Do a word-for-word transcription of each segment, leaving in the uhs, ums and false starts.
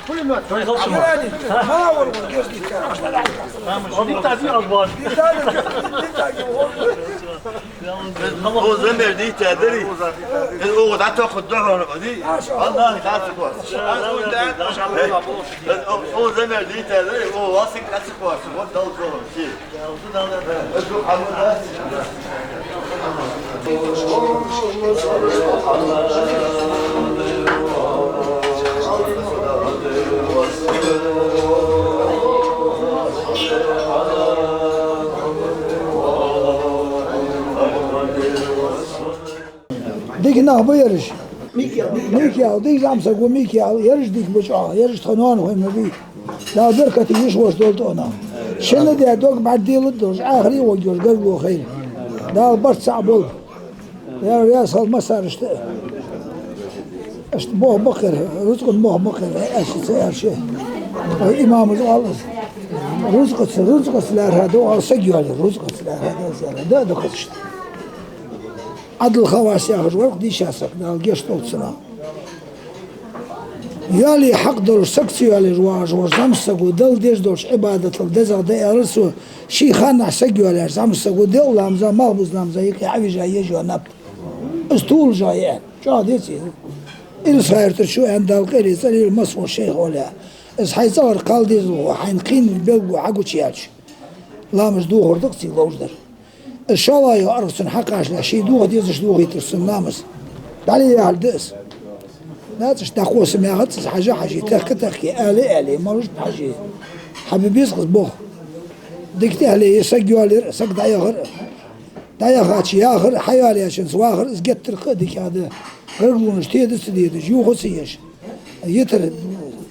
Пулемёт. Ма вар вар герз дика. Диктатор аз бар. Диктатор. О замер дийта дари. Э, о да тоху доху ди. Аллах хасу кос. Э, о замер дийта дари. О васик хасу кос. Вот дал зо. Си. Дика нах ба ераш. Микаил, дика зӀамсаг ва Микаил, ераш дика ба чӀоагӀа, ераш тха ноанахой ма бий. Дала беркате йиш вош долда тхона. Шин де дог бӀаргадайла долаш, Ӏахаре а вагӀаш, гаргало хайра. Дала барт цхьа болба. Яр яс хал масарашта. Ашта бох бакхар, рузкъан бох бакхар, аьши ца аьши. Ой, имамас оалаш. Рузкъаца, рузкъаца лаьрхӀа да, оал саг йоалаяр, рузкъаца лаьрхӀа да, зара, да, да, хазашта. Ӏадл хавас яхаш варх дийша саг, Дала гешт долда цунах. Йоалае хьакъ долаш саг ца йоалаеш вагӀаш вар зӀамсаг ва, Далла дезаш долча Ӏибадатал дезагӀа да аьлар цо, ший ханнахьа саг йоалаеш зӀамсаг ва, делкъа ламаза, малхбуза ламаза юкъе Ӏовижа еза йоа наб. Из тулжа яьн, чӀоагӀа деций? Илсхайртар чу аьнна Дала къайле цӀалийла масса шайх оля. Из хьай цӀагӀара кхал дезалхо, хьайна кхийна белгало хьагучаяьлча, ламаз дохар да-кх цига ловш дар. Из шоллагӀа йола аргӀа цунна хьакхачале, ший доха дезаш дохийтар цунна ламаз. ДӀале яхьал да из. Нацаш дӀакхоссам яхац из, хьажа хьажий, тахка тахкий, али али, малуш хьажий. Хьаби беза из бох. Дика тӀехьале е саг йоалаяр, саг дӀаяхар. ДӀаяхача яхар, хьайоалаяьчунца вахар, из геттара кхы а дика да. Гаргалонаш теда ца дедаш, юха ца еш. Йитар,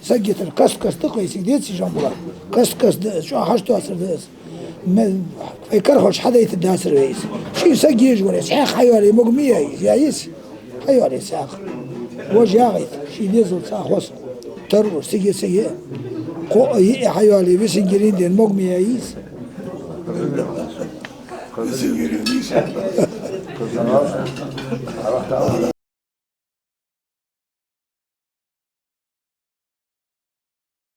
саг йитар, каст-каста кхайсиг деций жамбула? Каст-каста да из, чӀоагӀа хьаштоацар да из. Ме-, вай карахоча хьадайта дацар вай из. Ший саг еш варе, цхьаькха хьайоалае мог ма яй из, яй из? Хьайоалае цхьаькха. Вож яхийта, ший дезал цхьа хос. Тар уж, циге, циге. Кхо а йиъ хьайоалае, висингирин ден мог ма яй из?